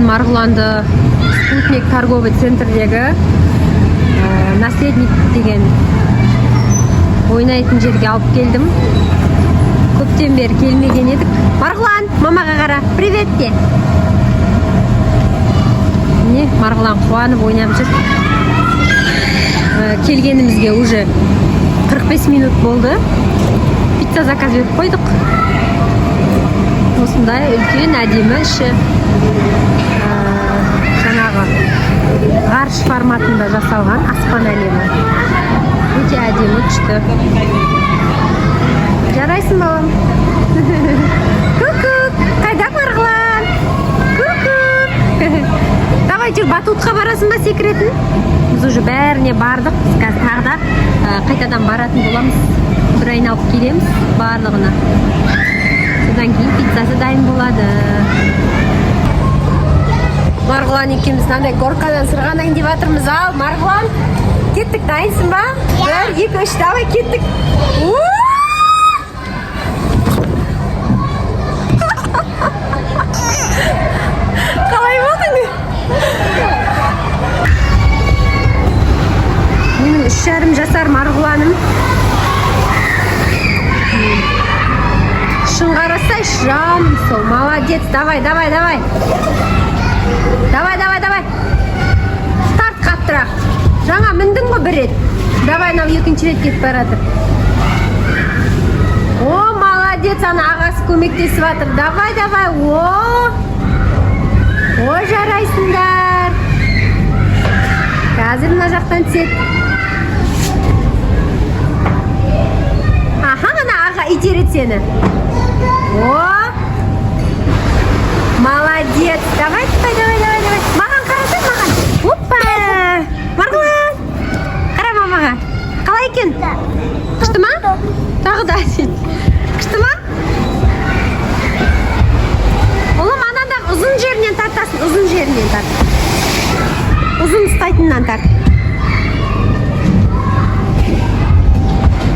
Марғұланды Спутник торговый центрдегі Наследник деген ойнайтын жерге алып келдім. Көптен бері келмеген едік. Марғұлан, мамаға қара, привет де. Міне, Марғұлан қуанып ойнап жүр. Келгенімізге уже 45 минут болды. Пицца заказ беріп қойдық. Осындай үлкен, әдемі іші. Жаңағы ғарыш форматында жасалған аспан әлемі. Өте әдемі, күшті. Жарайсың, балам. Ку-ку, қайда Марғұлан? Ку-ку. Давай, жүр, батутқа барасың ба секіретін? Біз уже бәріне бардық. Біз қазір тағы да қайтадан баратын боламыз. Бір айналып келеміз барлығына. Содан кейін пиццасы дайын болады. Марғұлан екеуміз мынандай горкадан сырғанайын деп жатырмыз. Ал, Марғұлан, кеттік, дайынсың ба? Бір, екі, үш, давай, кеттік. У! Қалай болдың? Менің 3,5 жасар Марғұланым. Шын қарасайшы, жаным сол, молодец, давай, давай, давай. Давай, давай, давай. Старт қаттырақ. Жаңа міндің ғой бір рет. Давай, мынау екінші рет кетіп баратыр. О, молодец, ана ағасы көмектесіп жатыр. Давай, давай. О! О, жарайсыңдар. Қазір мына жақтан түседі. Аха, ана аға итереді сені. О! Молодец. Давай, давай, давай, давай, давай. Маған қарасай, маған. Опа! Марғұлан. Қара мамаға. Қалай екен? Күшті ма? Тағы да дейді. Күшті ма? Ұлым, анандағы ұзын жерінен тартасың, ұзын жерінен тарт. Ұзын ұстайтыннан тарт.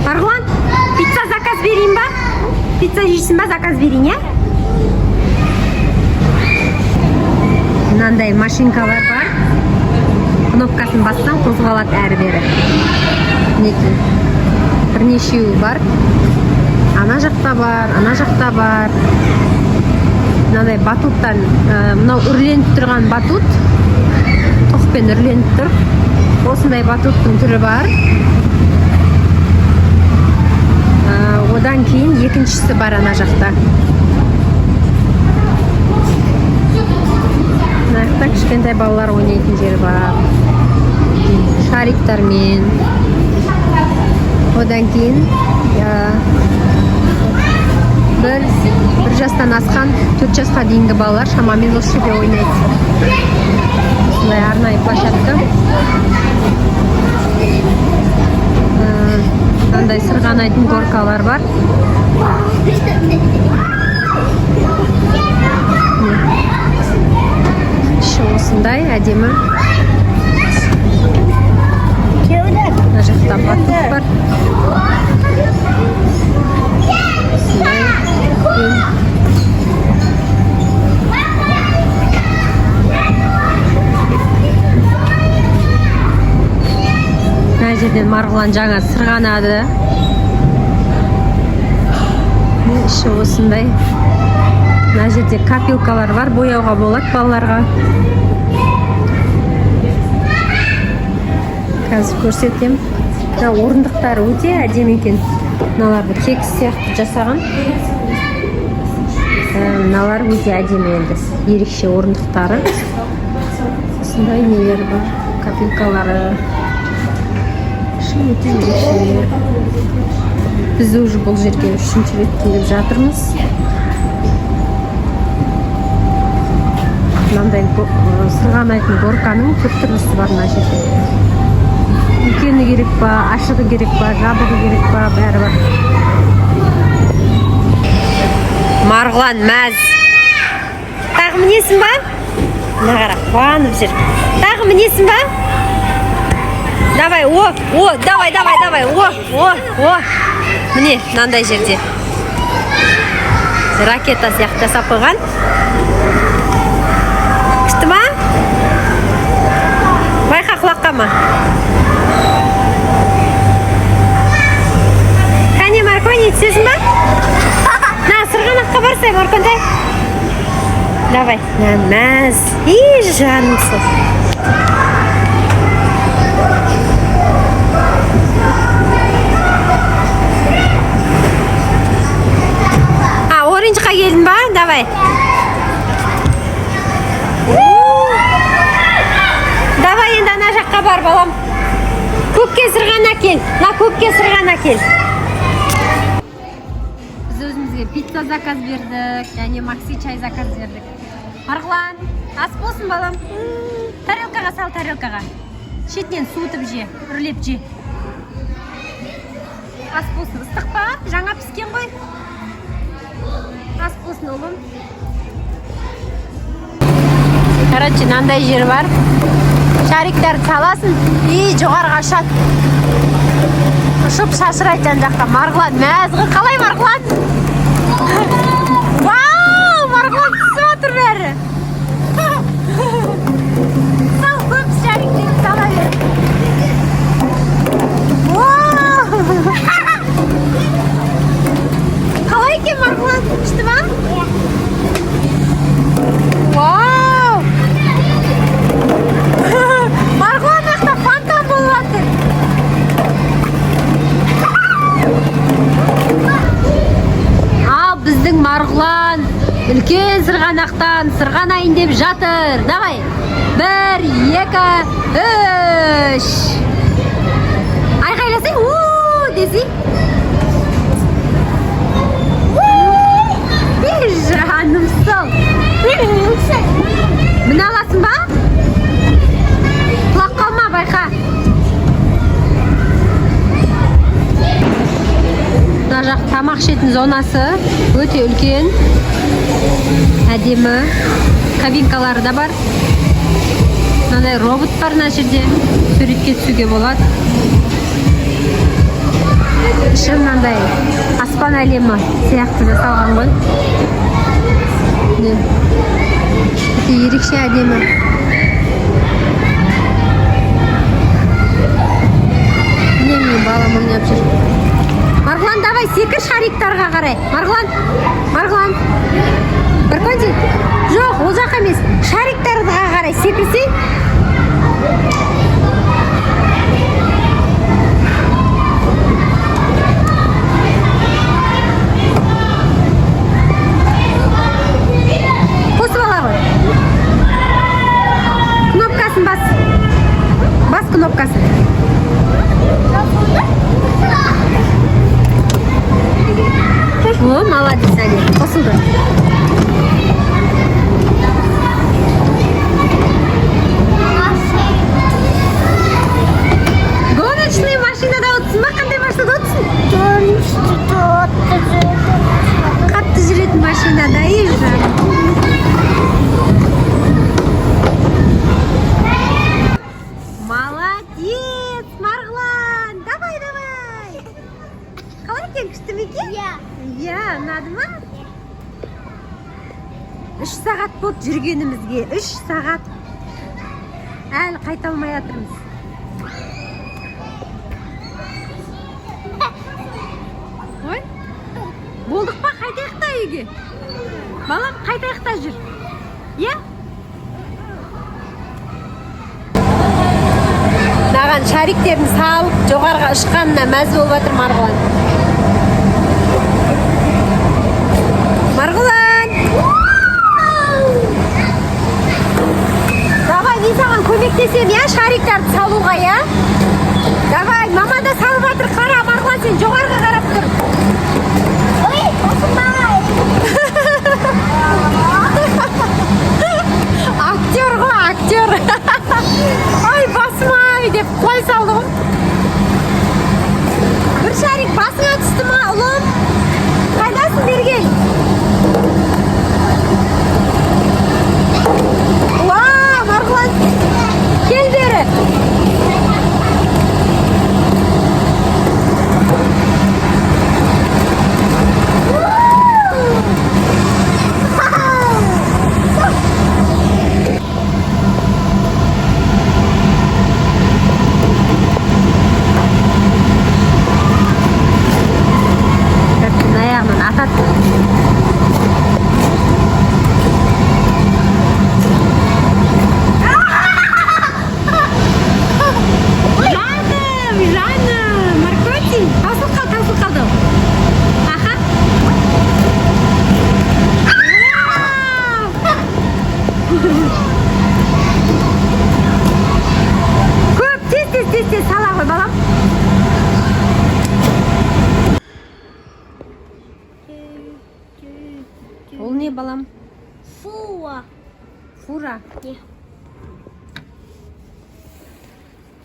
Марғұлан, пицца заказ берейін ба? Пицца жейсің ба, заказ берейін, иә? Мынандай машинкалар бар. Кнопкасын бассаң, қозғалады әрі бері. Мінекей. Бірнешеуі бар. Ана жақта бар, ана жақта бар. Мынандай батуттан, мынау үрленіп тұрған батут. Тоқпен үрленіп тұр. Осындай батуттың түрі бар. Одан кейін екіншісі бар ана жақта. Мына жақта кішкентай балалар ойнайтын жері бар. Шариктармен. Одан кейін бір жастан асқан 4 жасқа дейінгі балалар шамамен осы жерде ойнайды. Осындай арнайы площадка. Мынандай сырғанайтын горкалар бар. Міне. Іші осындай әдемі. Мына жақта батут бар. Осындай үлкен. Мына жерден Марғұлан жаңа сырғанады. Міне, іші осындай. Мына жерде капилкалар бар, бояуға болады балаларға. Қазір көрсетемін. Мына орындықтары өте әдемі екен. Мыналарды кекс сияқты жасаған. Мыналар өте әдемі енді. Ерекше орындықтары. Осындай нелер бар. Капилкалары. Іші өте ерекше. Біз уже бұл жерге үшінші рет келіп жатырмыз. Мынандай сырғанайтын горканың төрт түрлісі бар мына жерде. Үлкені керек па, ашығы керек па, жабығы керек па, бәрі бар. Марғұлан мәз. Тағы мінесің ба? Мына қара, қуанып жүр. Тағы мінесің ба? Давай, о, о, давай, давай, давай, о, о, о. Міне, мынандай жерде. Ракета сияқты жасап қойған. Күшті. Давай, мәз. И, жаным сол. А, оранжқа келдің ба? Давай. У. Давай, енді ана жаққа бар, балам. Көкке сырғана кел. Мына көкке сырғана кел. Біз өзімізге пицца заказ бердік және макси чай заказ бердік. Марғұлан, ас болсын, балам. Тарелкаға сал, тарелкаға. Шетінен суытып же, үрлеп же. Ас болсын. Ыстық па? Жаңа піскен ғой. Ас болсын, ұлым. Короче, мынандай жер бар. Шариктарды саласың и жоғарыға ұшады. Ұшып шашырайды жан жаққа. Марғұлан мәз ғой. Қалай, Марғұлан? Вау, Марғұлан, түсіп жатыр бәрі. Сал, көп шариктерді сала бер. Вау! Қалай екен, Марғұлан? Күшті ма? Вау! Марғұлан, жақта фонтан болып жатыр. Ал біздің Марғұлан үлкен сырғанақтан сырғанайын деп жатыр. Давай. Бір, екі, үш. Айқайласай, у десей. Ей, жаным сол. Міне аласың ба? Құлап қалма, байқа. Мына жақ тамақ ішетін зонасы өте үлкен, әдемі, кабинкалары да бар. Мынандай робот бар мына жерде, суретке түсуге болады. Іші мынандай аспан әлемі сияқты жасалған ғой. Міне, өте ерекше әдемі. Міне, менің балам ойнап жүр. Марғұлан, давай, секір шариктарға қарай. Марғұлан, Марғұлан, бір. Жоқ, ол жаққа емес, шариктарға қарай секірсей. Қосып ала ғой. Кнопкасын бас, бас кнопкасын. О, молодец, әне қосылды. Гоночный машинада отырсың ба? Қандай машинада отырсың? Қатты жүретін машинада. И, жаным. Молодец, Марғұлан! Давай, давай! Қалай екен, күшті ме екен? Иә. Иә, ұнады ма? 3 сағат болды жүргенімізге, 3 сағат. Әлі қайта алмай жатырмыз. Ой, болдық па? Қайтайық та үйге. Балам, қайтайық та, жүр. Иә? Маған шариктерін салып, жоғарыға ұшқанына мәз болып жатыр Марғұлан. Марғұлан! Давай, мен саған көмектесемін, иә, шариктарды салуға, иә? Давай, мама да салып жатыр, қара, Марғұлан, сен жоғарыға қарап тұр. Ой, осындай. Актер ғой, актер. Ай, басым ай деп құлай салды ғой. Бір шарик басыңа түсті ма, ұлым? Қайдасың, бері кел. Уа, Марғұлан, кел бері. Қой, балам. Ол не, балам? Фуа. Фура. Не.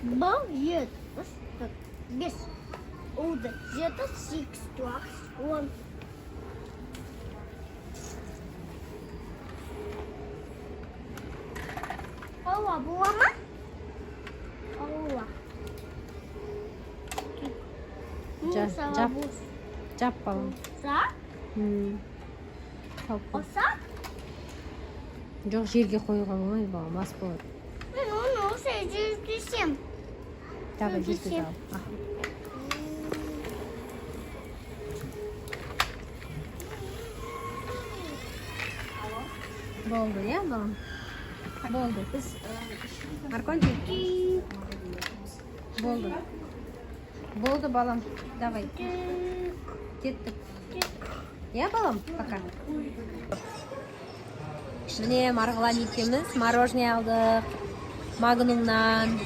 Бір, екі, үш, төрт, бес, алты, жеті, сегіз, тоғыз, 10. Ауа бола ма? Ауа. Жап. Жап, балам. Болса, Салып қой. болса, Жоқ, жерге қоюға болмайды, балам, лас болады. Мен оны осы жүргізсем. Давай, жерге Жүргізсем. сал. Аха. Болды, иә, балам? Болды. Арконтик. Болды. Болды, балам. Давай. Кеттік. Иә, балам? Пока. Міне, Марғұлан екеуміз мороженое алдық. Магнумнан.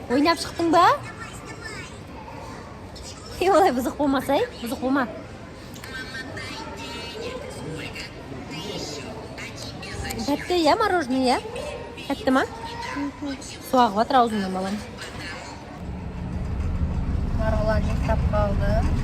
Ойнап шықтың ба? Ей, олай бұзық болмасай, бұзық болма. Тәтті, иә, мороженое, иә? Тәтті ма? Су ағып жатыр аузыңнан, балам. Марғұлан ұйықтап қалды.